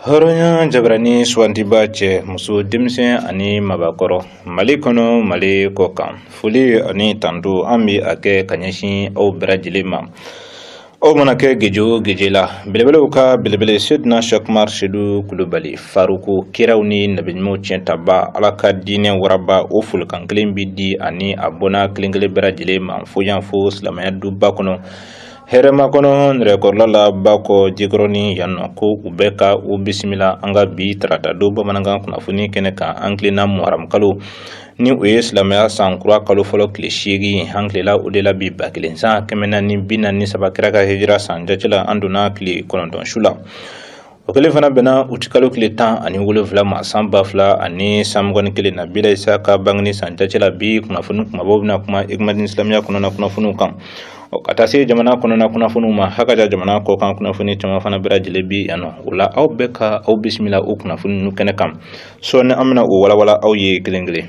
Hɔrɔnya jabarani sugandiba cɛ muso denmisɛn ani mabakɔrɔ Mali kɔnɔ Mali kɔ kan foli ani tanto an bɛ a kɛ ka ɲɛsin aw bɛɛ lajɛlen ma aw mana kɛ geje o geje la belebelew ka belebele Sedina Sɛki Umaru Sedu Kulubali Faruku kiraw ni nabiɲumanw tiɲɛtaba Ala ka diinɛ waraba o folikan kelen bɛ di ani a bɔnna kelen kelen bɛɛ lajɛlen ma fo yan fo silamɛya duba kɔnɔ hɛrɛma kɔnɔ nɛrɛkɔrɔla la bakɔ jikɔrɔni yan nɔ ko u bɛɛ ka u bisimila an ka bi tarata don bamanankan kunnafoni kɛnɛ kan an tilenna muharamu kalo ni o ye silamɛya san kura kalo fɔlɔ tile 8 an tilela o de la bi 1000 san 443 kira ka hijira san jate la an donna tile 9 su la o kelen fana bɛnna utikalo tile 17 ma san 2021 na bila isa ka bangeni san jate la bi kunnafoni kumabaw bɛna kuma Hikmadine silamɛya kɔnɔna kunnafoniw kan ka taa se jamana kɔnɔna kunnafoniw ma hakaja jamana kɔkan kunnafoni caman fana bɛɛ lajɛlen bi yan nɔ o la aw bɛɛ ka aw bisimila o kunnafoni ninnu kɛnɛ kan sɔɔni an bɛna o walawala aw ye kelen kelen.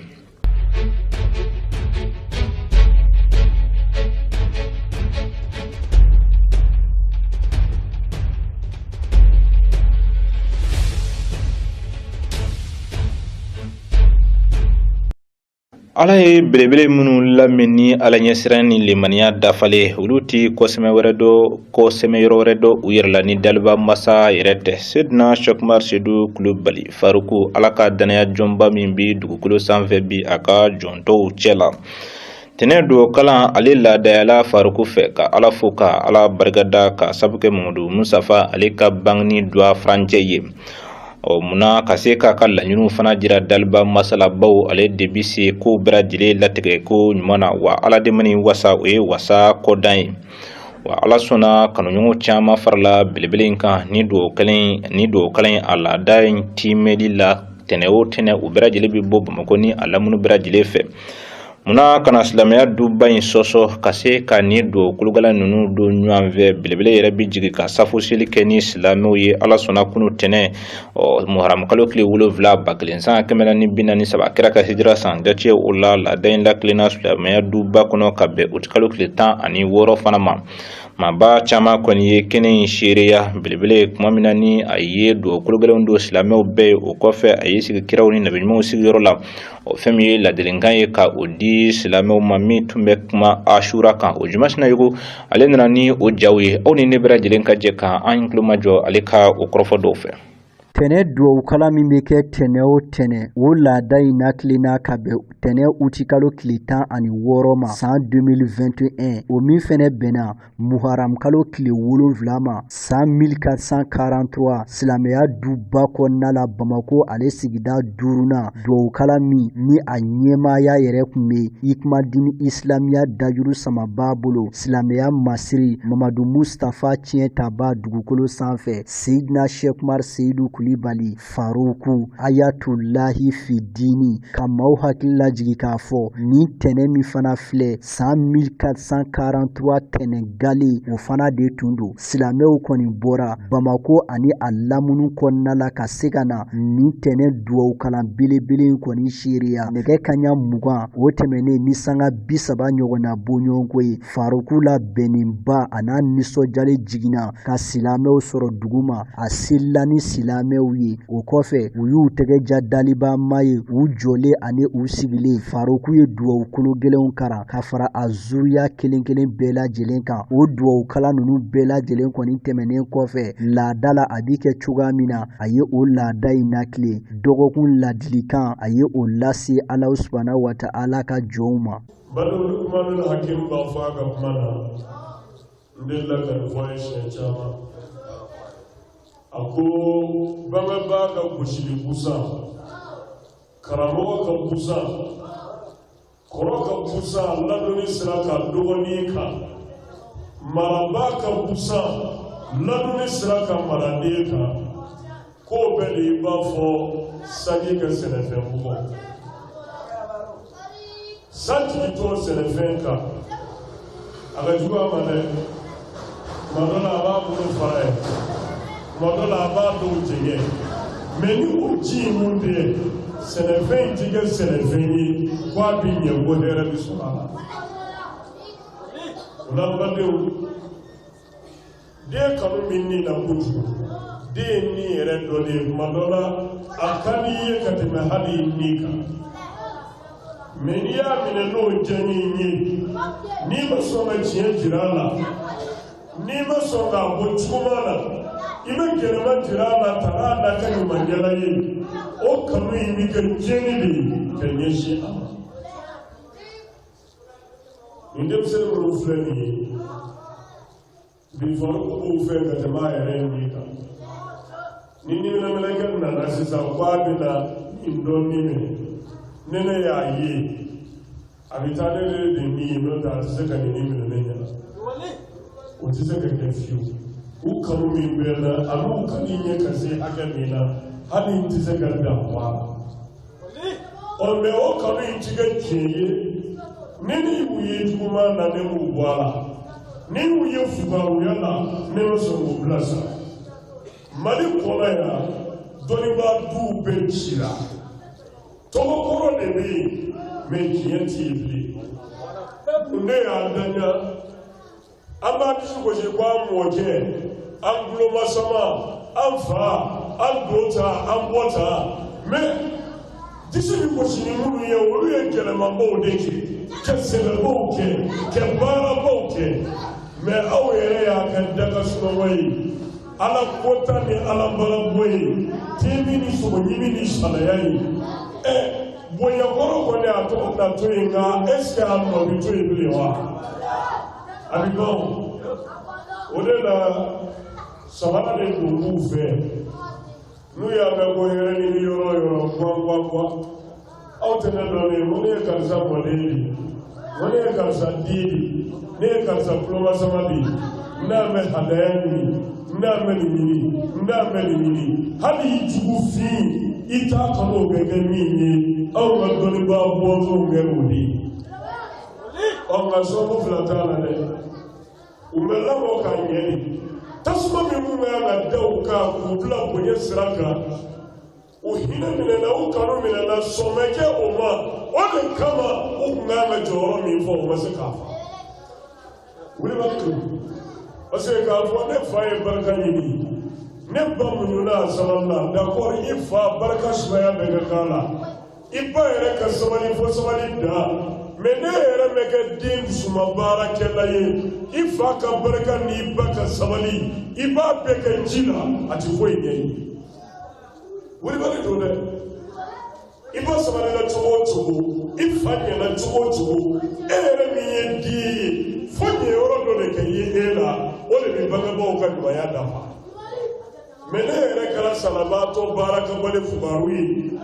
Ala ye belebele minnu lamini ni Ala ɲɛsiran ni limaniya dafalen olu tɛ kɔsɛmɛ wɛrɛ dɔn kɔsɛmɛ yɔrɔ wɛrɛ dɔn u yɛrɛ la ni daliba masa yɛrɛ tɛ Sedina Sɛki Umaru Sedu Kulubali Faruku Ala ka dannaya jɔnba min bɛ dugukolo sanfɛ bi a ka jɔn tɔw cɛ la tɛnɛ don kalan ale laadayala Faruku fɛ ka Ala fo ka Ala barikada ka sabu kɛ Mamadu Musafa ale ka bangeni duwa furancɛ ye ɔ munna ka se k'a ka laɲiniw fana jira daliba masa la bawo ale de bi se ko bɛɛ lajɛlen latigɛ ko ɲuman na wa Ala de mana wasa o ye wasa kɔdan ye wa Ala sɔnna kanuɲɔgɔn caman farala belebele in kan ni dugawu kelen ni dugawu kalan in a laada in tiimɛli la tɛnɛ o tɛnɛ u bɛɛ lajɛlen bɛ bɔ Bamakɔ ni a lamini bɛɛ lajɛlen fɛ munna ka na silamɛya duba in sɔsɔ ka se ka nin dugawu kologɛlɛn ninnu don ɲɔgɔn fɛ belebele yɛrɛ bɛ jigin ka safo seli kɛ ni silamɛw ye Ala sɔnna kunu tɛnɛ ɔ muharamu kalo tile 7 1000 san 443 kira ka hijira san jate o la laada in lakilenna silamɛya duba kɔnɔ ka bɛn utikalo tile 16 fana ma maaba caman kɔni ye kɛnɛ in seereya belebele tuma min na ni a ye dugawu kologɛlɛnw don silamɛw bɛɛ ye o kɔfɛ a y'i sigi kiraw ni nabiɲumanw sigiyɔrɔ la o fɛn min ye ladilikan ye ka o di silamɛw ma min tun bɛ kuma asura kan o juma sinayogo ale nana ni o jaw ye aw ni ne bɛɛ lajɛlen ka jɛ ka an tulomajɔ ale ka o kɔrɔfɔ dɔw fɛ. Tɛnɛ dugawukala min bɛ kɛ tɛnɛ o tɛnɛ o laada in latilenna ka bɛn tɛnɛ utikalo tile 16 ma san 2021 o min fɛnɛ bɛnna muharam kalo tile 7 ma san 1443 silamɛya duba kɔnɔna la Bamako ale sigida duurunan dugawukala min ni a ɲɛmaaya yɛrɛ tun bɛ Hikmadine isilamiya dajuru samaba bolo silamɛya masiri Mamadu Mustafa tiɲɛtaba dugukolo sanfɛ Seyidina Sɛki Umaru Seyidu Kulibali Faruku Ayatulahi Fidini ka maaw hakili lajigin k'a fɔ nin tɛnɛ min fana filɛ san 1443 tɛnɛ gale o fana de tun don silamɛw kɔni bɔra Bamako ani a lamunu kɔnɔna la ka se ka na nin tɛnɛ dugawukalan belebele in kɔni seereya nɛgɛ kanɲɛ 20 o tɛmɛnen ni sanga 30 ɲɔgɔnna bɔɲɔgɔnko ye Faruku labɛnnenba a n'a nisɔndiyalen jiginna ka silamɛw sɔrɔ duguma a selila ni silamɛw ye o kɔfɛ u y'u tɛgɛ ja daliba ma ye u jɔlen ani u sigilen Faruku ye dugawu kolo gɛlɛnw karan ka fara a zuriya kelen kelen bɛɛ lajɛlen kan o dugawu kalan ninnu bɛɛ lajɛlen kɔni tɛmɛnen kɔfɛ laada la a bi kɛ cogoya min na a ye o laada in latilen dɔgɔkun ladilikan a ye o lase Alahu subahana wa taala ka jɔnw ma. Badenw Lukumanul Hakim b'a fɔ a ka kuma na n delila ka nin fɔ a ye siɲɛ caman a ko bangebaa ka gosili busan karamɔgɔ ka busan kɔrɔ ka busan ladonni sira kan dɔgɔnin kan marabaa ka busan ladonni sira kan maraden kan k'o bɛɛ de i b'a fɔ sanji ka sɛnɛfɛn bugɔ san jigintɔ sɛnɛfɛn kan a ka jugu a ma dɛ tuma dɔ la a b'a bolo fara ye tuma dɔ la a b'a dɔw jɛngɛ mɛ ni o ji in mun tɛ sɛnɛfɛn in ti kɛ sɛnɛfɛn ye ko a bɛ ɲɛ ko hɛrɛ bɛ sɔrɔ a la o la badenw den kanu bɛ nin na kojugu. Den ni yɛrɛ dɔ de ye, tuma dɔ la a ka di i ye ka tɛmɛ hali i ni kan. Mɛ n'i y'a minɛ n'o diyaɲɛ in ye, n'i ma sɔn ka tiɲɛ jira a la, n'i ma sɔn k'a bɔ juguman na, i bɛ gɛlɛma jira a la, tara a la ka ɲumankɛla ye, o kanu in bɛ kɛ tiɲɛni de ye ka ɲɛsin a ma. Nin denmisɛnnin minnu filɛ nin ye, bi Faruku b'u fɛ ka tɛmɛ a yɛrɛ ni kan. Ni niminɛmɛlɛkɛ nana sisan k'a bɛna nin dɔ ni minɛ, ni ne y'a ye, a bɛ taa ne de ni ye, n'o tɛ a tɛ se ka nin ni minɛ ne ɲɛna. O tɛ se ka kɛ fiyewu. U kanu min bɛ n na, a n'u ka di n ye ka se hakɛ min na, hali n tɛ se ka dan bɔ a la. Ɔ mɛ o kanu in ti kɛ tiɲɛ ye ni ne y'u ye juguman na, ne m'u bɔ a la. Ni y'u ye fugaruya la, ne ma sɔn k'u bilasira. Mali kɔnɔ yan, dɔnnibaa duw bɛɛ cira, tɔgɔkɔrɔ de bɛ yen, mɛ tiɲɛ tɛ yen bilen. Ne y'a danya, an b'a dusu gosi ko an mɔkɛ, an tulomasama, an fa, an don ta, an bɔ ta, mɛ disi bɛ gosi ni minnu ye, olu ye gɛlɛmanbaw de kɛ, ka sɛbɛbaw kɛ, ka baarabaw kɛ, mɛ aw yɛrɛ y'a kɛ daga sunɔgɔ ye, ala kota ni ala balabɔ ye, timi ni sogoɲimi ni salaya ye. Ɛ bonyakɔrɔ kɔni a tɔgɔ na to yen, nka est ce que a nɔ bɛ to yen bilen wa? A bɛ ban o. O de la sabara de don b'u fɛ, n'u y'a mɛn ko hɛrɛ ni yɔrɔ o yɔrɔ, guwan guwan guwan, aw tɛ ne dɔn ne, ko ne ye karisa mɔden de ye, ko ne ye karisa den de ye, ne ye karisa kulomasama de ye, n'a mɛn hadaya ɲini, n'a mɛn nin ɲini, n'a mɛn nin ɲini, hali i jugu fin i t'a kanu o bɛ kɛ min ye, aw ka dɔnnibaa bɔnsɔnw kɛ o de ye. Ɔ nka sɔnko fila t'a la dɛ, u bɛ lamɔ ka ɲɛ de. Tasuma min mun bɛ ka da u kan k'u bila bonya sira kan, u hinɛ minɛna, u kanu minɛna, sɔn bɛ kɛ o ma. O de kama u tun kan ka jɔyɔrɔ min fɔ, u ma se k'a fa. Wulibali don, parce que k'a fɔ ne fa ye barika ɲini, ne ba muɲuna a sabali la, d'accord, i fa barika sumaya bɛɛ ka k'a la, i ba yɛrɛ ka sabali fo sabali dan. Mɛ ne yɛrɛ bɛ kɛ den dusuma baarakɛla ye, i fa ka barika n'i ba ka sabali, i b'a bɛɛ kɛ ji la, a ti foyi ɲɛ i ye. Wulibali don dɛ, i ba sabalila cogo o cogo, i fa ɲɛna cogo o cogo, e yɛrɛ min ye den ye, fo ɲɛyɔrɔ dɔ de ka ye e la, o de bɛ bangebaaw ka ɲumanya dafa. Mɛ ne yɛrɛ kɛra salabaatɔ baarakɛbali fugaru ye,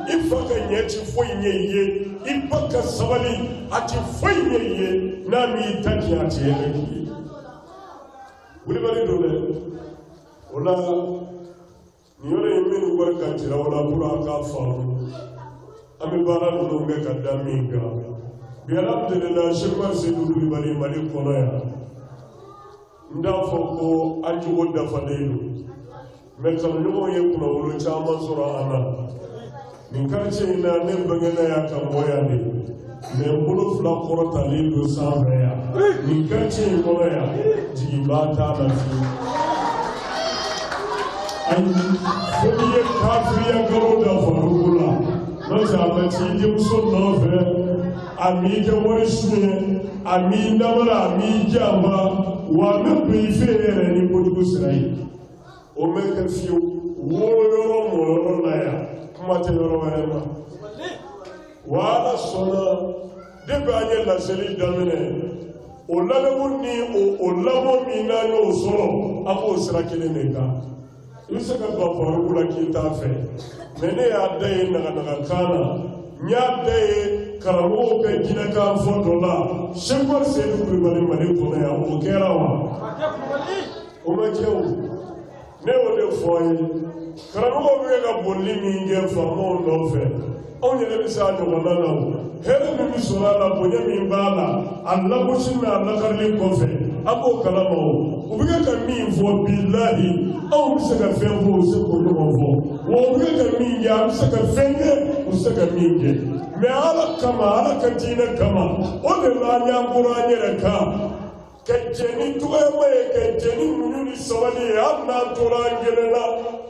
i fa ka ɲɛ ti foyi ɲɛ i ye, i ba ka sabali a ti foyi ɲɛ i ye, n'a m'i ta tiɲɛ a ti yɛrɛ k'i ye. Wulibali don dɛ. O la nin yɔrɔ in minnu wari ka jira o la pour an k'a faamu, an bɛ baara ninnu kɛ ka da min kan. Bi alhamdulilah, Sɛki Sedu Kulibali Mali kɔnɔ yan, n t'a fɔ ko an jogo dafalen don, mɛ kanuɲɔgɔnw ye kunnawolo caman sɔrɔ an na. Nin quartier in na, ne bangena yan ka mɔ yan de, mɛ n bolo fila kɔrɔtalen don sanfɛ yan. Nin quartier in kɔnɔ yan, jiginba t'a la fiyewu. Ayi, fo n'i ye kafiriya nkalon da Faruku la, n'o tɛ a ma t'i denmuso nɔfɛ, a m'i kɛ wari suɲɛ, a m'i namara, a m'i janfa, wa a bɛ don i fɛ yɛrɛ ni kojugu sira ye. O bɛ kɛ fiyewu, wolo yɔrɔ mɔyɔrɔ la yan, kuma tɛ yɔrɔ wɛrɛ ma. Wa Ala sɔnna, depuis an ye laseli daminɛ, o ladamuni ni o lamɔ min n'an y'o sɔrɔ, an b'o sira kelen de kan. I bɛ se ka ban Faruku la k'i t'a fɛ, mɛ ne y'a da ye naganagakan na, n y'a da ye karamɔgɔw ka jinɛkan fɔ dɔ la, Sɛki Sedu Kulibali Mali kɔnɔ yan, o kɛra wa? O ma kɛ o. Ne y'o de fɔ a ye, karamɔgɔw bɛ ka bolili min kɛ faamaw nɔfɛ, anw yɛrɛ bɛ se a ɲɔgɔnna na o. Hɛrɛ min bɛ sɔrɔ a la, bonya min b'a la, a lagosi n'a lakarili kɔfɛ, an b'o kalama o. U bɛ kɛ ka min fɔ, bilahi, anw bɛ se ka fɛn fɔ, u bɛ se k'o ɲɔgɔn fɔ. Wa u bɛ kɛ ka min kɛ, an bɛ se ka fɛn kɛ, u bɛ se ka min kɛ. Mɛ Ala kama, Ala ka diinɛ kama, o de la an y'an bolo an yɛrɛ kan. Ka jɛ ni dɔgɔyama ye, ka jɛ ni muɲu ni sabali ye, hali n'an tora an kelen na,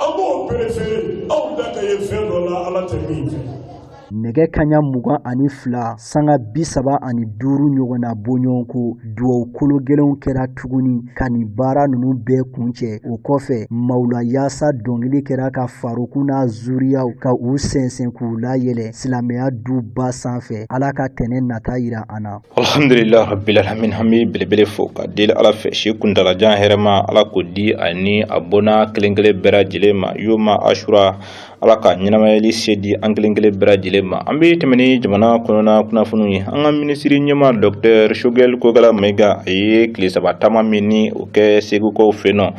an b'o perefere anw da ka ye fɛn dɔ la Ala tɛ min fɛ. Nɛgɛ kaɲa 22 sanga 35 ɲɔgɔnna bɔɲɔgɔnko duwawu kolo gɛlɛnw kɛra tuguni ka nin baara ninnu bɛɛ kuncɛ. O kɔfɛ Mawula Yaasa dɔnkili kɛra ka Faruku n'a zuriyaw ka u sɛnsɛn k'u layɛlɛ silamɛya duba sanfɛ. Ala ka tɛnɛ nata yira an na. Alhamdulillah rabbil alamin. An bɛ belebele fo ka deli Ala fɛ si kuntalajan hɛrɛma Ala k'o di ani a bɔnna kelen kelen bɛɛ lajɛlen ma. Yoma Ashura, Ala ka ɲɛnamayali se di an kelen kelen bɛɛ lajɛlen ma. An bɛ tɛmɛ ni jamana kɔnɔna kunnafoniw ye. An ka minisiri ɲɛmaa Docteur Choguel Kokalla Maïga, a ye tile 3 taama min ni o kɛ Segukaw fɛ yen nɔ,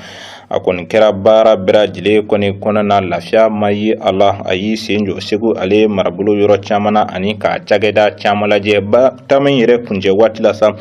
a kɔni kɛra baara bɛɛ lajɛlen kɔni kɔnɔna na, lafiya ma ye a la. A y'i sen jɔ Segu ale marabolo yɔrɔ caman na ani ka cakɛda caman lajɛ. Ba taama in yɛrɛ kuncɛ waati la sa,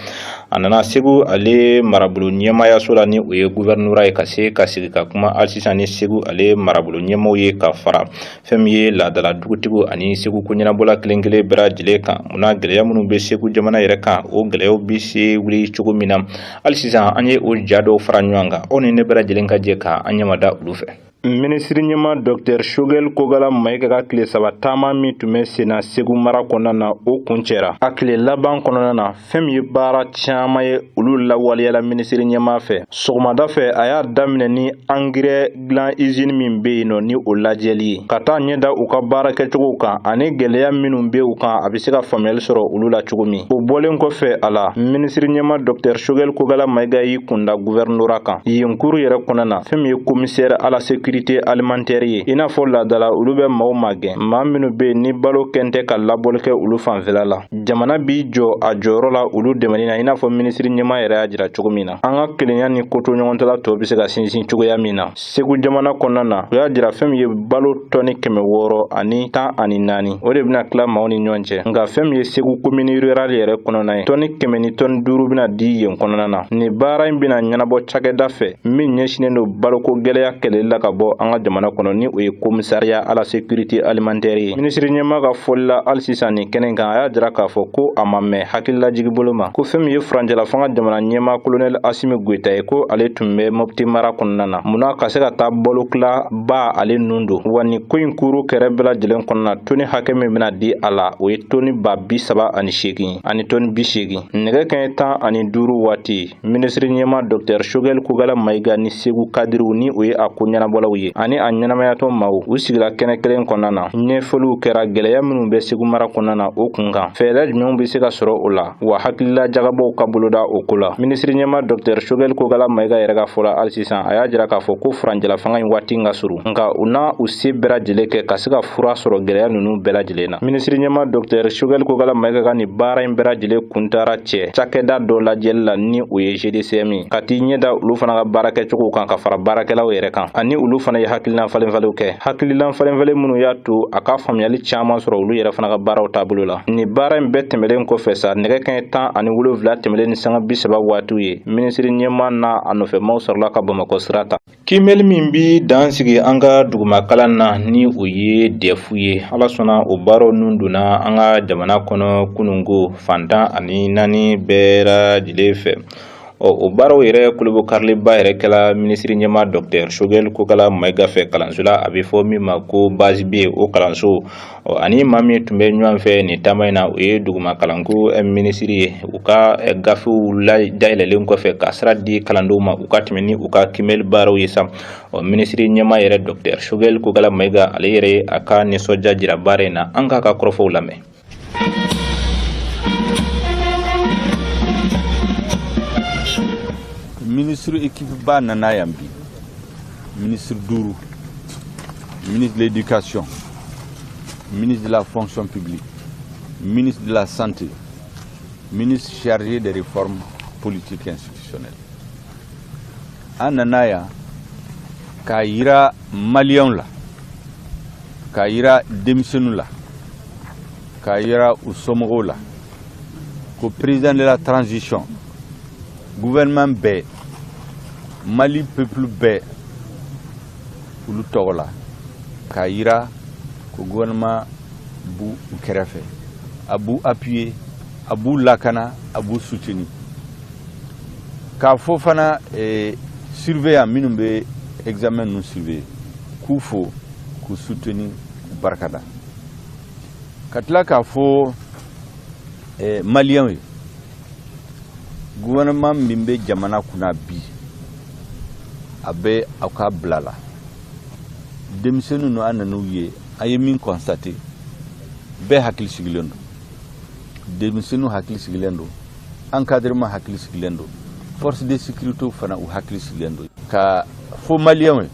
a nana Segu ale marabolo ɲɛmaayaso la, ni o ye gouvernorat ye, ka se ka sigi ka kuma hali sisan ni Segu ale marabolo ɲɛmaaw ye, ka fara fɛn min ye laadala dugutigiw ani Segu ko ɲɛnabɔla kelen kelen bɛɛ lajɛlen kan. Munna gɛlɛya minnu bɛ Segu jamana yɛrɛ kan, o gɛlɛyaw bɛ se wuli cogo min na, hali sisan an ye o ja dɔw fara ɲɔgɔn kan, aw ni ne bɛɛ lajɛlen ka jɛ ka an ɲɛmada olu fɛ. Minisiri ɲɛmaa Docteur Choguel Kokalla Maïga ka tile 3 taama min tun bɛ sen na Segu mara kɔnɔna na, o kuncɛra. A tile laban kɔnɔna na, fɛn min ye baara caman ye, olu lawaleyala minisiri ɲɛmaa fɛ. Sɔgɔmada fɛ, a y'a daminɛ ni angɛrɛ dilan usine min bɛ yen nɔ, ni o lajɛli ye, ka taa ɲɛ da u ka baara kɛcogow kan ani gɛlɛya minnu bɛ u kan, a bɛ se ka faamuyali sɔrɔ olu la cogo min. O bɔlen kɔfɛ a la, minisiri ɲɛmaa Docteur Choguel Kokalla Maïga y'i kunda gouvernorat kan. Yen kuru yɛrɛ kɔnɔna na, fɛn min ye commissaire à la sécurité alimentaire ye, i n'a fɔ laadala olu bɛ maaw magɛn, maa minnu bɛ yen ni balo kɛn tɛ ka labɔli kɛ olu fanfɛla la, jamana b'i jɔ a jɔyɔrɔ la olu dɛmɛni na, i n'a fɔ minisiri ɲɛmaa yɛrɛ y'a jira cogo min na, an ka kelenya ni kotoɲɔgɔntala tɔ bɛ se ka sinsin cogoya min na Segu jamana kɔnɔna na. O y'a jira fɛn min ye balo tɔni 614, o de bɛna tila maaw ni ɲɔgɔn cɛ. Nka fɛn min ye Segu commune rurale yɛrɛ kɔnɔna ye, tɔni 100 ni tɔni 5 bɛna di yen kɔnɔna na. Nin baara in bɛna ɲɛnabɔ cakɛda fɛ min ɲɛsinnen don baloko gɛlɛya kɛlɛli la ka bɔ an ka jamana kɔnɔ, ni o ye commissariat à la sécurité alimentaire ye. Minisiri ɲɛmaa ka fɔli la hali sisan nin kɛnɛ kan, a y'a jira k'a fɔ ko a ma mɛn hakililajigi bolo ma, ko fɛn min ye furancɛla fanga jamana ɲɛmaa colonel Assimi Goïta ye, ko ale tun bɛ Mopti mara kɔnɔna na. Munna ka se ka taa balo tila ba ale nun don wa? Nin ko in kuru kɛrɛ bɛɛ lajɛlen kɔnɔna, toni hakɛ min bɛna di a la, o ye toni 38 ani toni 80. Nɛgɛ kaɲɛ 15 waati, minisiri ɲɛmaa Docteur Choguel Kokalla Maïga ni Segu kadiriw, ni o ye a ko ɲɛnabɔlaw ye, ani a ɲɛnamayatɔ maaw, u sigira kɛnɛ kelen kɔnɔna na. Ɲɛfɔliw kɛra gɛlɛya minnu bɛ Segu mara kɔnɔna na, o kun kan fɛɛrɛ jumɛnw bɛ se ka sɔrɔ o la, wa hakilila jagabɔw ka boloda o ko la. Minisiri ɲɛmaa Docteur Choguel Kokalla Maïga yɛrɛ ka fɔ la, hali sisan a y'a jira k'a fɔ ko furancɛla fanga in waati ka surun, nka u n'a u se bɛɛ lajɛlen kɛ ka se ka fura sɔrɔ gɛlɛya ninnu bɛɛ lajɛlen na. Minisiri ɲɛmaa Docteur Choguel Kokalla Maïga ka nin baara in bɛɛ lajɛlen kun taara cɛ cakɛda dɔ lajɛli la, ni o ye GDCM ye, ka t'i ɲɛ da olu fana ka baara kɛcogow kan, ka fara baarakɛlaw yɛrɛ kan, ani olu fana ye hakilina falenfalenw kɛ, hakilina falenfalen minnu y'a to a ka faamuyali caman sɔrɔ olu yɛrɛ fana ka baaraw taabolo la. Nin baara in bɛɛ tɛmɛlen kɔfɛ sa, nɛgɛ kaɲɛ 17 tɛmɛlen ni sanga 30 waatiw ye, minisiri ɲɛmaa n'a a nɔfɛmaw sɔrɔla ka Bamakɔ sira ta. Kiimɛli min bi dan sigi an ka dugumakalan na, ni o ye DEF ye, Ala sɔnna o baaraw nun donna an ka jamana kɔnɔ kununko fan 14 bɛɛ lajɛlen fɛ. Ɔ, o baaraw yɛrɛ kolobokariliba yɛrɛ kɛla minisiri ɲɛmaa Docteur Choguel Kokalla Maïga fɛ kalanso la, a bɛ fɔ min ma ko base B, o kalanso. Ɔ, ani maa min tun bɛ ɲɔgɔn fɛ nin taama in na, o ye duguma kalanko minisiri ye. U ka gafew dayɛlɛlen kɔfɛ ka sira di kalandenw ma u ka tɛmɛ ni u ka kiimɛli baaraw ye sa, ɔ, minisiri ɲɛmaa yɛrɛ Docteur Choguel Kokalla Maïga, ale yɛrɛ ye a ka nisɔndiya jira baara in na. An k'a ka kɔrɔfɔw lamɛn. Ministre équipe ba nana yan bi, ministre duuru: ministre de l'Éducation, ministre de la Fonction publique, ministre de la Santé, ministre chargé des Réformes politiques et institutionnelles. An nana yan k'a yira Maliyɛnw la, k'a yira denmisɛnninw la, k'a yira u somɔgɔw la ko président de la transition, gouvernement bɛɛ, Mali peuple bɛɛ, olu tɔgɔ la, k'a yira ko gouvernement b'u u kɛrɛfɛ, a b'u appuyer, a b'u lakana, a b'u soutenir. K'a fɔ fana surveillant minnu bɛ examen ninnu surveiller, k'u fo, k'u soutenir, k'u barikada. Ka tila k'a fɔ maliyɛnw ye, gouvernement min bɛ jamana kunna bi, a bɛ aw ka bila la. Denmisɛnnin ninnu, an nan'u ye, an ye min constater, bɛɛ hakili sigilen don. Denmisɛnninw hakili sigilen don, encadrement hakili sigilen don, force de sécurité fana u hakili sigilen don. Ka fɔ maliyɛnw ye,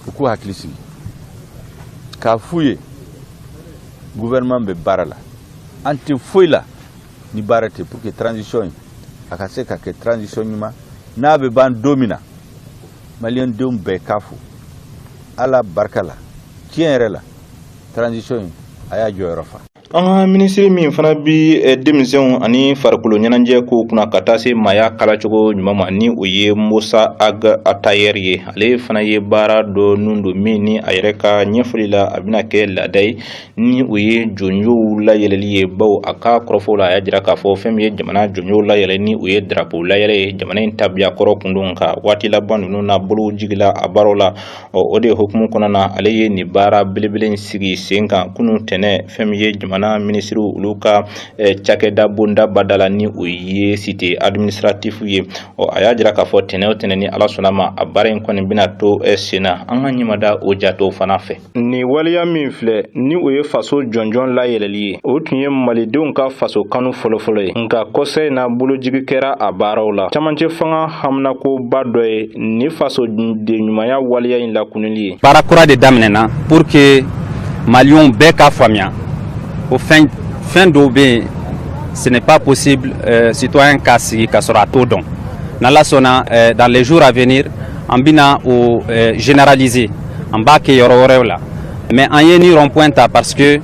u k'u hakili sigi, k'a f'u ye gouvernement bɛ baara la, an tɛ foyi la ni baara tɛ, pour que transition in a ka se ka kɛ transition ɲuman. N'a bɛ ban don min na, maliyɛn denw bɛɛ k'a fo Ala barika la, tiɲɛ yɛrɛ la, transition in a y'a jɔyɔrɔ fa. An ka minisiri min fana bi denmisɛnw ani farikolo ɲɛnajɛ kow kunna ka taa se maaya kalacogo ɲuman ma, ni o ye Musa Ag Atayɛri ye, ale fana ye baara dɔ nun don min ni a yɛrɛ ka ɲɛfɔli la, a bɛna kɛ laada ye, ni o ye jɔnjɔw layɛlɛli ye. Bawo a ka kɔrɔfɔw la, a y'a jira k'a fɔ fɛn min ye jamana jɔnjɔw layɛlɛ, ni o ye drapeau layɛlɛ ye, jamana in tabiya kɔrɔ kun don, nka waati laban ninnu na, bolow jigila a baaraw la. Ɔ, o de hukumu kɔnɔna na, ale ye nin baara belebele in sigi sen kan kunun tɛnɛ, fɛn min ye jamana minisiriw olu ka cakɛda bonda bada la, ni o ye cité administratif ye. Ɔ, a y'a jira k'a fɔ tɛnɛ o tɛnɛ, ni Ala sɔnna ma, a baara in kɔni bɛna to sen na. An ka ɲɛmada o jatɔw fana fɛ. Nin waleya min filɛ ni o ye faso jɔnjɔn layɛlɛli ye, o tun ye malidenw ka faso kanu fɔlɔfɔlɔ ye, nka kɔsa in na, bolojigi kɛra a baaraw la. Camancɛ fanga haminakoba dɔ ye ni fasoden ɲumanya waleya in lakunuli ye. Baara kura de daminɛna pour que maliyɛnw bɛɛ k'a faamuya ko fɛn fɛn dɔw bɛ yen, ce n'est pas possible citoyen k'a sigi ka sɔrɔ a t'o dɔn. N'Ala sɔnna, dans les jours à venir, an bɛna o généraliser, an b'a kɛ yɔrɔ wɛrɛw la. Mais an ye ni rond point ta parce que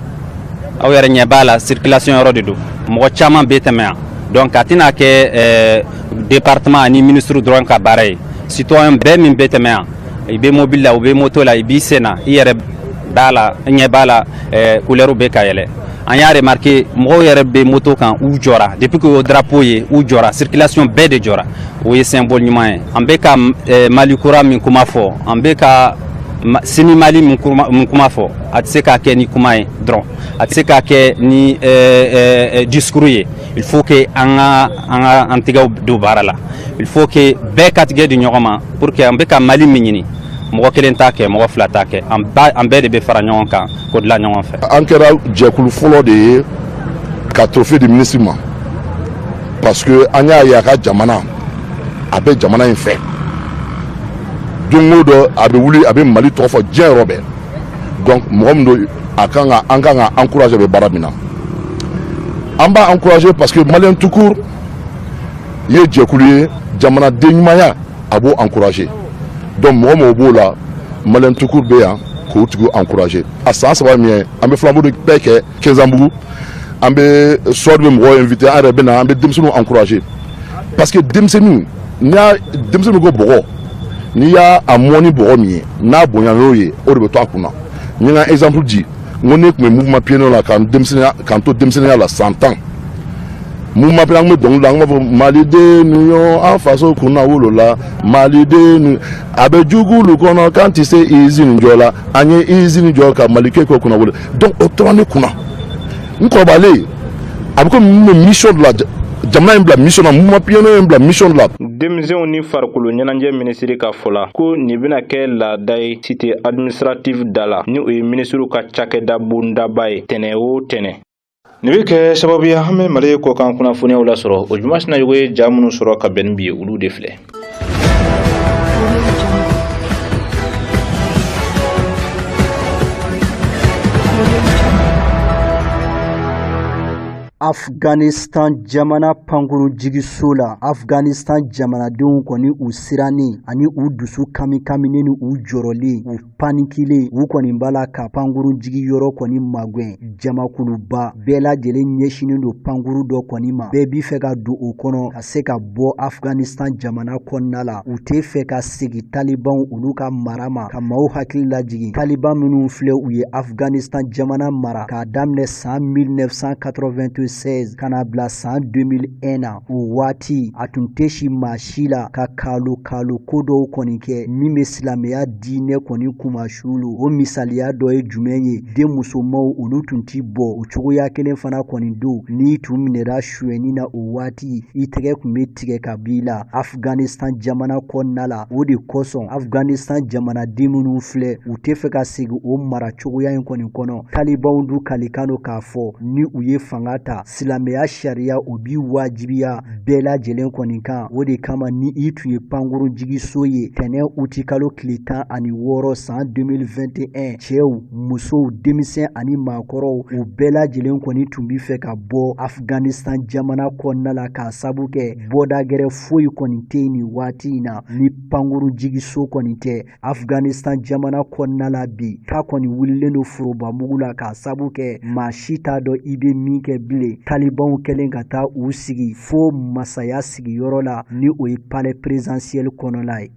aw yɛrɛ ɲɛ b'a la, circulation yɔrɔ de don, mɔgɔ caman bɛ tɛmɛ yan. Donc a tɛna kɛ département ani ministre dɔrɔn ka baara ye. Citoyen bɛɛ min bɛ tɛmɛ yan, i bɛ mobili la, u bɛ moto la, i b'i sen na, i yɛrɛ b'a la, ɲɛ b'a la, couleur bɛ ka yɛlɛ. An y'a remarqué, mɔgɔw yɛrɛ bɛ moto kan, u jɔra depuis que o drapeau ye, u jɔra, circulation bɛɛ de jɔra. O ye symbole ɲuman ye. An bɛ ka Mali kura min kuma fɔ, an bɛ ka sini Mali min kuma fɔ, a tɛ se ka kɛ ni kuma ye dɔrɔn, a tɛ se ka kɛ ni discours ye. Il faut que an ka an tɛgɛw don baara la. Il faut que bɛɛ ka tigɛ di ɲɔgɔn ma pour que an bɛ ka Mali min ɲini, mɔgɔ kelen t'a kɛ, mɔgɔ fila t'a kɛ, an bɛɛ de bɛ fara ɲɔgɔn kan k'o dilan ɲɔgɔn fɛ. An kɛra jɛkulu fɔlɔ de ye ka trophée di ministre ma, parce que an y'a ye a ka jamana, a bɛ jamana in fɛ. Don o don a bɛ wuli, a bɛ Mali tɔgɔ fɔ diɲɛ yɔrɔ bɛɛ. Donc mɔgɔ min don, a kan ka an kan ka encourager, bɛ baara min na, an b'a encourager, parce que Malien tout court ye jɛkulu ye, jamanaden ɲumanya a b'o encourager. Donc mɔgɔ mɔgɔ b'o la, Malien tout court bɛ yan k'o tigiw encourager. A san 3 min ye, an bɛ flambeau de bɛɛ kɛ Kɛnzanbugu, an bɛ soit bɛ mɔgɔw inviter, an yɛrɛ bɛ na, an bɛ denmisɛnninw encourager, parce que denmisɛnninw, n'i y'a denmisɛnnin ko bɔgɔ, n'i y'a a mɔn ni bɔgɔ min ye, n'a bonya n'o ye, o de bɛ to a kunna. N ye n ka exemple di, n ko ne tun bɛ mouvement pionnier la k'an denmisɛnninya, k'an to denmisɛnninya la, san 10, mouvement pionnier, an tun bɛ dɔnkili da, an b'a fɔ: "Maliden yo, an faso kunna wolola, maliden a bɛ jugulu kɔnɔ k'an tɛ se usine jɔ la, an ye usine jɔ ka malikɛ kɛ kunna wolo." Donc o tora ne kunna. N kɔrɔbalen, a bɛ komi n bɛ mission de la, jamana in bila mission na, mouvement pionnier in bila mission de la. Denmisɛnw ni farikolo ɲɛnajɛ minisiri ka fɔ la ko nin bɛna kɛ laada ye cité administrative da la, ni o ye minisiriw ka cakɛda bondaba ye, tɛnɛ o tɛnɛ. Nin bɛ kɛ sababu ye an bɛ Mali kɔkan kunnafoniyaw lasɔrɔ. O juma sinayogo ye ja minnu sɔrɔ ka bɛn ni bi ye, olu de filɛ. Afghanistan jamana pankurunjigiso la, Afghanistan jamanadenw kɔni u sirannen ani u dusu kamikaminen ni u jɔrɔlen, u panikilen, u kɔni b'a la ka pankurunjigiyɔrɔ kɔni magɛn. Jamakuluba bɛɛ lajɛlen ɲɛsinnen don pankuru dɔ kɔni ma, bɛɛ b'i fɛ ka don o kɔnɔ ka se ka bɔ Afghanistan jamana kɔnɔna la. U tɛ fɛ ka segin talibanw olu ka mara ma. Ka maaw hakili lajigin, taliban minnu filɛ, u ye Afghanistan jamana mara k'a daminɛ san 1987. 1976 ka na bila san 2001 na, o waati a tun tɛ si maa si la ka kalo kalo ko dɔw kɔni kɛ min bɛ silamɛya diinɛ kɔni kunmasuuli. O misaliya dɔ ye jumɛn ye? Den musomanw olu tun ti bɔ. O cogoya kelen fana kɔni don, n'i tun minɛra sonyɛni na o waati, i tɛgɛ tun bɛ tigɛ ka b'i la Afghanistan jamana kɔnɔna la. O de kosɔn Afghanistan jamanaden minnu filɛ, u tɛ fɛ ka segin o mara cogoya in kɔni kɔnɔ. Talibanw dun kalikan don k'a fɔ ni u ye fanga ta, silamɛya sariya o bi wajibiya bɛɛ lajɛlen kɔni kan. O de kama ni i tun ye pankurunjigiso ye tɛnɛn utikalo tile 16 san 2021, cɛw, musow, denmisɛn ani maakɔrɔw, u bɛɛ lajɛlen kɔni tun bɛ fɛ ka bɔ Afghanistan jamana kɔnɔna la k'a sabu kɛ bɔda gɛrɛ foyi kɔni tɛ yen nin waati in na ni pankurunjigiso kɔni tɛ. Afghanistan jamana kɔnɔna la bi, ta kɔni wulilen don forobamugu la k'a sabu kɛ maa si t'a dɔn i bɛ min kɛ bilen. Talibanw kɛlen ka taa u sigi fo masaya sigiyɔrɔ la, ni o ye palais présidentiel kɔnɔla ye.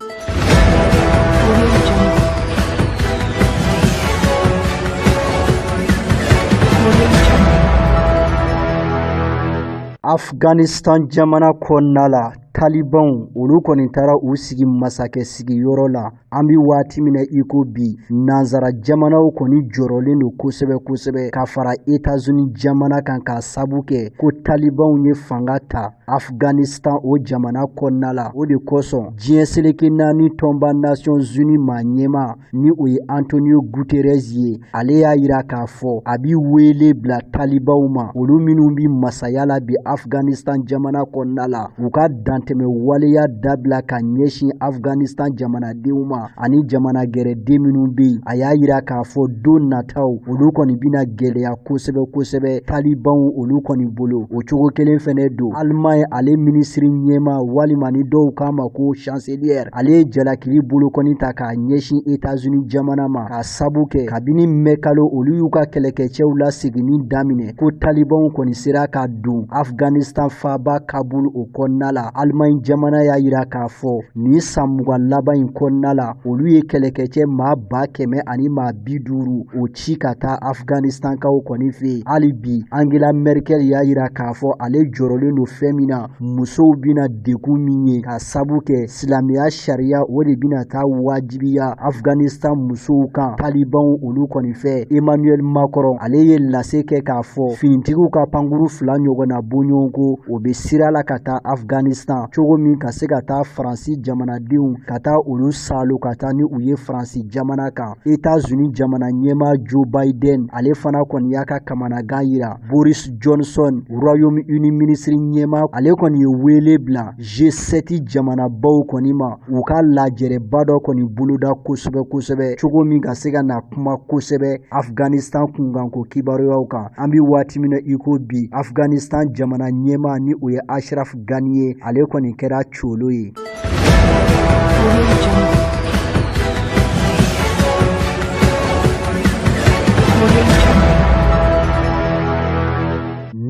Afghanistan jamana kɔnɔna la, Talibanw olu kɔni taara u sigi masakɛ sigiyɔrɔ la. An bɛ waati min na i ko bi, nansara jamanaw kɔni jɔrɔlen don kosɛbɛ kosɛbɛ ka fara États-Unis jamana kan k'a sabu kɛ ko Talibanw ye fanga ta Afghanistan o jamana kɔnɔna la. O de kosɔn diɲɛ seleke naani tɔnba Nations Unies maa ɲɛmaa, ni o ye Antonio Guterres ye, ale y'a yira k'a fɔ a bi wele bila talibanw ma, olu minnu bi masaya la bi Afghanistan jamana kɔnɔna la, u ka dantɛmɛ waleya dabila ka ɲɛsin Afghanistan jamanadenw ma ani jamana gɛrɛden minnu bɛ yen. A y'a yira k'a fɔ don nataw olu kɔni bɛna gɛlɛya kosɛbɛ kosɛbɛ talibanw olu kɔni bolo. O cogo kelen fɛnɛ don, Allemagne ale minisiri ɲɛmaa, walima ni dɔw k'a ma ko chancelière, ale ye jalakili bolokɔni ta k'a ɲɛsin États-Unis jamana ma k'a sabu kɛ kabini mɛkalo olu y'u ka kɛlɛkɛcɛw laseginni daminɛ ko talibanw kɔni sera ka don Afghanistan faaba Kabul o kɔnɔna la. Allemagne jamana y'a yira k'a fɔ nin san 20 laban in kɔnɔna la, olu ye kɛlɛkɛcɛ maa 150 ani maa 50 o ci ka taa Afghanistankaw kɔni fɛ yen. Hali bi Angela Merkel y'a yira k'a fɔ ale jɔrɔlen don fɛn min na, musow bɛna degun min ye k'a sabu kɛ silamɛya sariya o de bɛna taa wajibiya Afghanistan musow kan talibanw olu kɔni fɛ. Emmanuel Macron ale ye lase kɛ k'a fɔ finitigiw ka pankuru 2 ɲɔgɔnna bɔɲɔgɔnko o bɛ sira la ka taa Afghanistan cogo min ka se ka taa Faransi jamanadenw ka taa olu saalo ka taa ni u ye Faransi jamana kan. États-Unis jamana ɲɛmaa Joe Biden ale fana kɔni y'a ka kamanagan yira. Boris Johnson, Royaume-Uni minisiri ɲɛmaa, ale kɔni ye wele bila G7 jamanabaw kɔni ma u ka lajɛrɛba dɔ kɔni boloda kosɛbɛ kosɛbɛ cogo min ka se ka na kuma kosɛbɛ Afghanistan kunkanko kibaruyaw kan. An bɛ waati min na i ko bi, Afghanistan jamana ɲɛmaa ni o ye Ashraf Ghani ye, ale kɔni kɛra colo ye.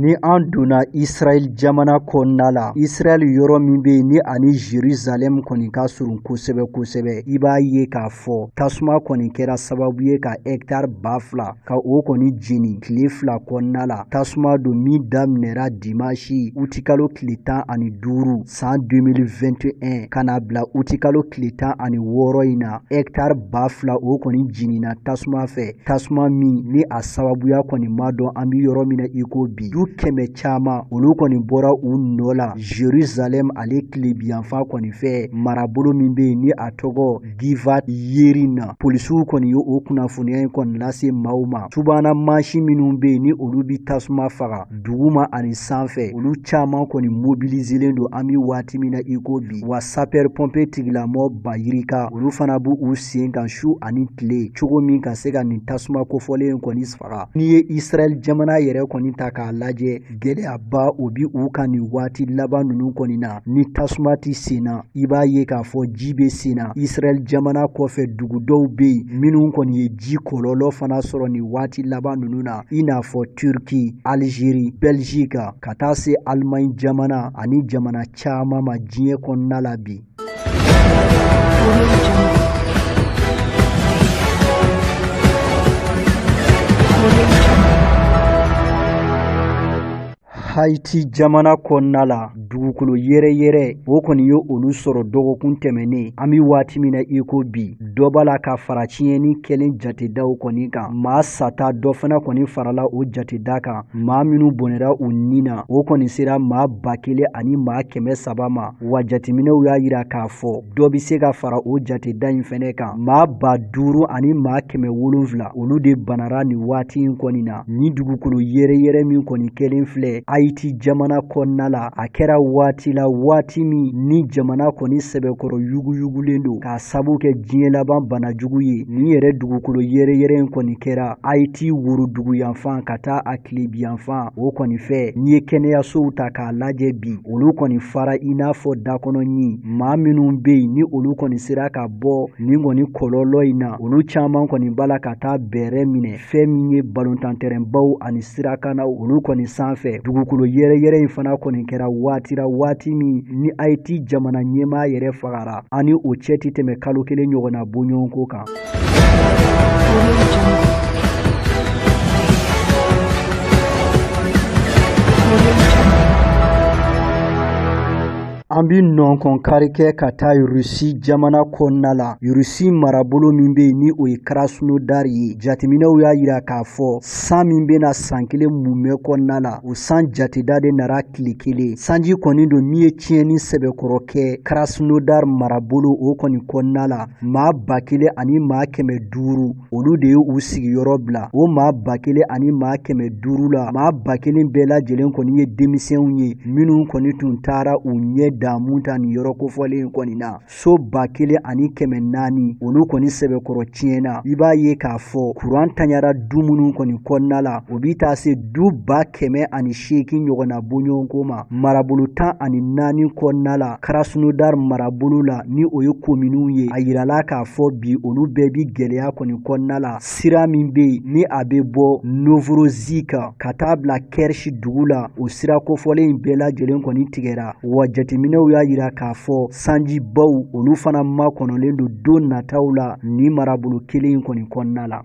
Ni an donna Israël jamana kɔnɔna la, Israël yɔrɔ min bɛ yen ni ani Jérusalem kɔni ka surun kosɛbɛ kosɛbɛ, i b'a ye k'a fɔ tasuma kɔni kɛra sababu ye ka hectare 2000 ka o kɔni jeni tile 2 kɔnɔna la. Tasuma don min daminɛra dimanche utikalo tile 15 san 2021 ka na bila utikalo tile 16 in na, hectare 2000 o kɔni jenina tasuma fɛ, tasuma min ni a sababuya kɔni ma dɔn. An bɛ yɔrɔ min na i ko bi, du 100 caman olu kɔni bɔra u nɔ la Jérusalem ale tilebinyanfan kɔni fɛ, marabolo min bɛ yen ni a tɔgɔ Givat Yerin na. Polisiw kɔni ye o kunnafoniya in kɔni lase maaw ma. Subahana mansin minnu bɛ yen ni olu bɛ tasuma faga duguma ani sanfɛ, olu caman kɔni mobiliselen don an bɛ waati min na i ko bi. Wa sapeur pompier tigilamɔgɔ ba yirika olu fana b'u sen kan su ani tile cogo min ka se ka nin tasuma kofɔlen in kɔni faga. N'i ye Israël jamana yɛrɛ kɔni ta k'a lajɛ, gɛlɛyaba o bi u kan nin waati laban ninnu kɔni na. Ni tasuma tɛ sen na, i b'a ye k'a fɔ ji bɛ sen na. Israël jamana kɔfɛ dugu dɔw bɛ yen minnu kɔni ye ji kɔlɔlɔ fana sɔrɔ nin waati laban ninnu na, i n'a fɔ Turquie, Algérie, Belgique, ka taa se Allemagne jamana ani jamana caman ma diɲɛ kɔnɔna la bi. Haiti jamana kɔnɔna la, dugukolo yɛrɛyɛrɛ o kɔni ye olu sɔrɔ dɔgɔkun tɛmɛnen. An bɛ waati min na i ko bi, dɔ b'a la ka fara tiɲɛni kɛlen jatedaw kɔni kan. Maa sata dɔ fana kɔni farala o jateda kan. Maa minnu bɔnɛra u ni na, o kɔni sera maa 1300 ma. Wa jateminɛw y'a yira k'a fɔ dɔ bɛ se ka fara o jateda in fɛnɛ kan. Maa 5700, olu de banara nin waati in kɔni na. Ni dugukolo yɛrɛyɛrɛ min kɔni kɛlen filɛ Haiti jamana kɔnɔna la, a kɛra waati la, waati min ni jamana kɔni sɛbɛkɔrɔ yuguyugulen don k'a sabu kɛ diɲɛ laban banajugu ye. Nin yɛrɛ dugukolo yɛrɛyɛrɛ in kɔni kɛra Haiti woroduguyanfan ka taa a tilebiyanfan o kɔni fɛ. N'i ye kɛnɛyasow ta k'a lajɛ bi, olu kɔni fara i n'a fɔ dakɔnɔ ɲin. Maa minnu bɛ yen ni olu kɔni sera ka bɔ nin kɔni kɔlɔlɔ in na, olu caman kɔni b'a la ka taa bɛrɛ minɛ fɛn min ye balontantɛrɛnbaw ani sirakanaw olu kɔni sanfɛ. Dugukolo yɛrɛyɛrɛ in fana kɔni kɛra waati la, waati min ni Haiti jamana ɲɛmaa yɛrɛ fagara, ani o cɛ tɛ tɛmɛ kalo kelen ɲɔgɔnna bɔɲɔgɔnko kan. An bi nɔnkɔn kari kɛ ka taa Rusi jamana kɔnɔna la. Rusi marabolo min bɛ yen ni o ye Krasnodar ye, jateminɛw y'a yira k'a fɔ san min bɛna san kelen mumɛ kɔnɔna la, o san jateda de nara tile kelen. Sanji kɔni don min ye tiɲɛni sɛbɛkɔrɔ kɛ Krasnodar marabolo o kɔni kɔnɔna la. Maa 1500, olu de ye u sigiyɔrɔ bila. O maa 1500 la, maa 1000 bɛɛ lajɛlen kɔni ye denmisɛnw ye minnu kɔni tun taara u ɲɛ damu ta nin yɔrɔ kofɔlen in kɔni na. So 1400, olu kɔni sɛbɛkɔrɔ tiɲɛna. I b'a ye k'a fɔ kuran tanyara du minnu kɔni kɔnɔna la, o bi taa se du 180 ɲɔgɔnna bɔɲɔgɔnko ma. Marabolo 14 kɔnɔna la, Krasnodar marabolo la, ni o ye kominiw ye, a yirala k'a fɔ bi olu bɛɛ bi gɛlɛya kɔni kɔnɔna la. Sira min bɛ yen ni a bɛ bɔ Novorossiysk ka taa bila Kerch dugu la, o sira kofɔlen in bɛɛ lajɛlen kɔni tigɛra. Wa jateminɛw y'a yira k'a fɔ sanjibaw olu fana makɔnɔlen don don nataw la nin marabolo kelen in kɔni kɔnɔna la.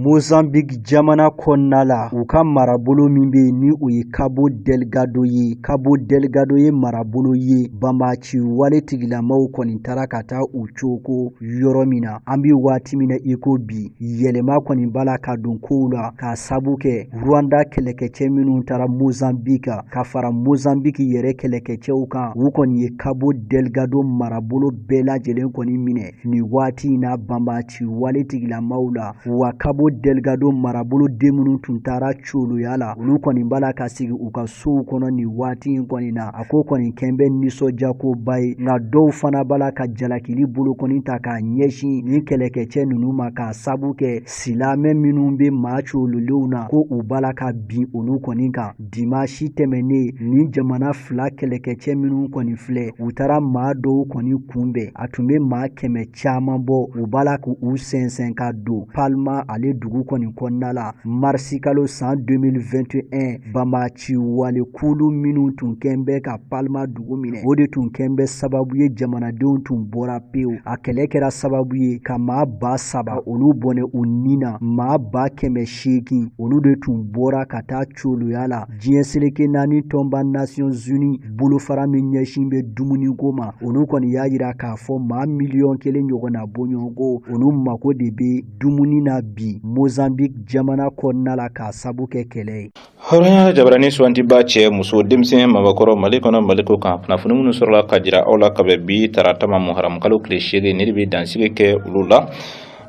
Mozambique jamana kɔnɔna la, u ka marabolo min bɛ yen ni o ye Cabo Delgado ye, Cabo Delgado ye marabolo ye banbaanci wale tigilamaw kɔni taara ka taa u coko yɔrɔ min na. An bɛ waati min na i ko bi, yɛlɛma kɔni b'a la ka don kow la k'a sabu kɛ Rwanda kɛlɛkɛcɛ minnu taara Mozambique ka fara Mozambique yɛrɛ kɛlɛkɛcɛw kan, u kɔni ye Cabo Delgado marabolo bɛɛ lajɛlen kɔni minɛ nin waati in na banbaanci wale tigilamaw la. Wa Cabo Delgado marabolo den minnu tun taara coloya la, olu kɔni b'a la ka sigi u ka sow kɔnɔ nin waati in kɔni na. A ko kɔni kɛn bɛ nisɔndiyakoba ye, nka dɔw fana b'a la ka jalakili bolokɔni ta k'a ɲɛsin nin kɛlɛkɛcɛ ninnu ma k'a sabu kɛ silamɛ minnu bɛ maa cololenw na, ko u b'a la ka bin olu kɔni kan. Dimasi tɛmɛnen, nin jamana fila kɛlɛkɛcɛ minnu kɔni filɛ, u taara maa dɔw kɔni kunbɛn, a tun bɛ maa 100 caman bɔ. U b'a la k'u sɛnsɛn ka don Palma ale dugu kɔni kɔnɔna la. Marisikalo san 2021, banbaanci wale kulu minnu tun kɛn bɛ ka Palma dugu minɛ, o de tun kɛn bɛ sababu ye jamanadenw tun bɔra pewu. A kɛlɛ kɛra sababu ye ka maa 3000 olu bɔnɛ u ni na. Maa 800,000, olu de tun bɔra ka taa coloya la. Diɲɛ seleke naani tɔnba Nations Unies bolofara min ɲɛsin bɛ dumuniko ma, olu kɔni y'a yira k'a fɔ maa 1 miliyɔn ɲɔgɔnna bɔɲɔgɔnko, olu mako de bɛ dumuni na bi Mozambique jamana kɔnɔna la k'a sabu kɛ kɛlɛ ye. Hɔrɔnya jabarani sugantiba, cɛ, muso, denmisɛn, mabakɔrɔ, Mali kɔnɔ, Mali kɔ kan, kunnafoni minnu sɔrɔla ka jira aw la ka bɛn bi tarata ma, muharamu kalo tile 8, ne de bɛ dansigi kɛ olu la.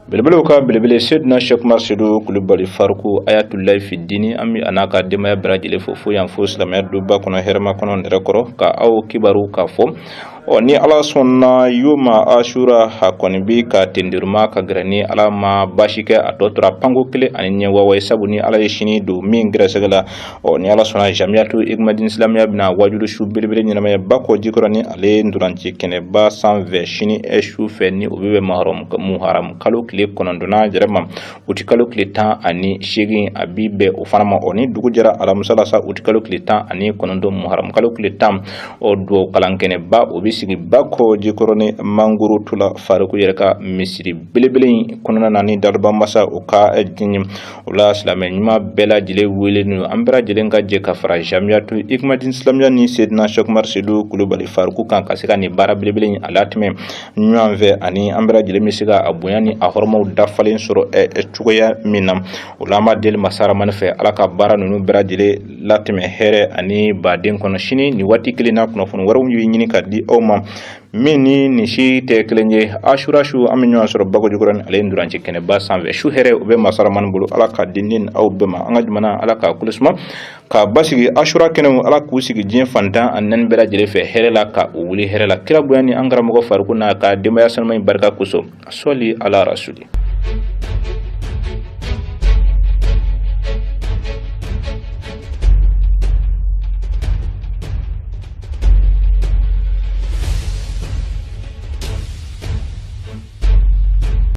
Belebelew ka belebele, Sedina Sɛkumar Sedu Kulubali Fariku Ayatulayi Fidini, an bɛ a n'a ka denbaya bɛɛ lajɛlen fo fo yan fo silamɛya duba kɔnɔ, hɛrɛma kɔnɔ, nɛrɛ kɔrɔ, ka aw kibaru k'a fɔ. Ɔ ni Ala sɔnna, yoma asura a kɔni bi ka tenduruma ka gɛrɛ, ni Ala ma baasi kɛ, a tɔ tora panko kelen ani ɲɛ wawa ye, sabu ni Ala ye sini don min gɛrɛsɛgɛ la. Ɔ ni Ala sɔnna, Jamiyatu Igmadin Silamɛya bɛna wajulu su belebele ɲɛnamaya Bakɔ Jikɔrɔni ale ntolanci kɛnɛba sanfɛ sini su fɛ, ni o bɛ bɛn muharamu kalo tile 9nan yɛrɛ ma, uti kalo tile 18, a bi bɛn o fana ma. Ɔ ni dugu jɛra alamisa la sa, uti kalo tile 19, muharamu kalo tile 10, ɔ dugawu kalankɛnɛba o bɛ sigi Bakɔ Jikɔrɔni Mangoro tu la, Fariku yɛrɛ ka misiri belebele in kɔnɔna na, ni daliba masa o ka diɲɛ. O la, silamɛ ɲuman bɛɛ lajɛlen wele don, an bɛɛ lajɛlen ka jɛ ka fara Jamiyatu Ikumadini Silamiya ni Sedina Sɛkumari Sedu Kulubali Fariku kan, ka se ka nin baara belebele in a latɛmɛ ɲɔgɔn fɛ, ani an bɛɛ lajɛlen bɛ se ka a bonya ni a hɔrɔmaw dafalen sɔrɔ cogoya min na. O la, an b'a deli masa Ramani fɛ, Ala ka baara ninnu bɛɛ lajɛlen latɛmɛ hɛrɛ ani baden kɔnɔ. Sini nin waati kelen na, kunnafoni wɛrɛw bɛ ɲini ka di aw ma min ni nin si tɛ kelen ye. Asura su, an bɛ ɲɔgɔn sɔrɔ Bakɔ Jikɔrɔni ale ntolanci kɛnɛba sanfɛ. Su hɛrɛ, o bɛ masa Ramani bolo, Ala ka di ne ni aw bɛɛ ma. An ka jamana, Ala k'a kolo suma k'a basigi. Asura kɛnɛw, Ala k'u sigi diɲɛ fan 14 bɛɛ lajɛlen fɛ hɛrɛ la, ka u wuli hɛrɛ la, kira bonya ni an karamɔgɔ Fariku n'a ka denbaya sanuma in barika kosɔn. Sɔli ala rasuli.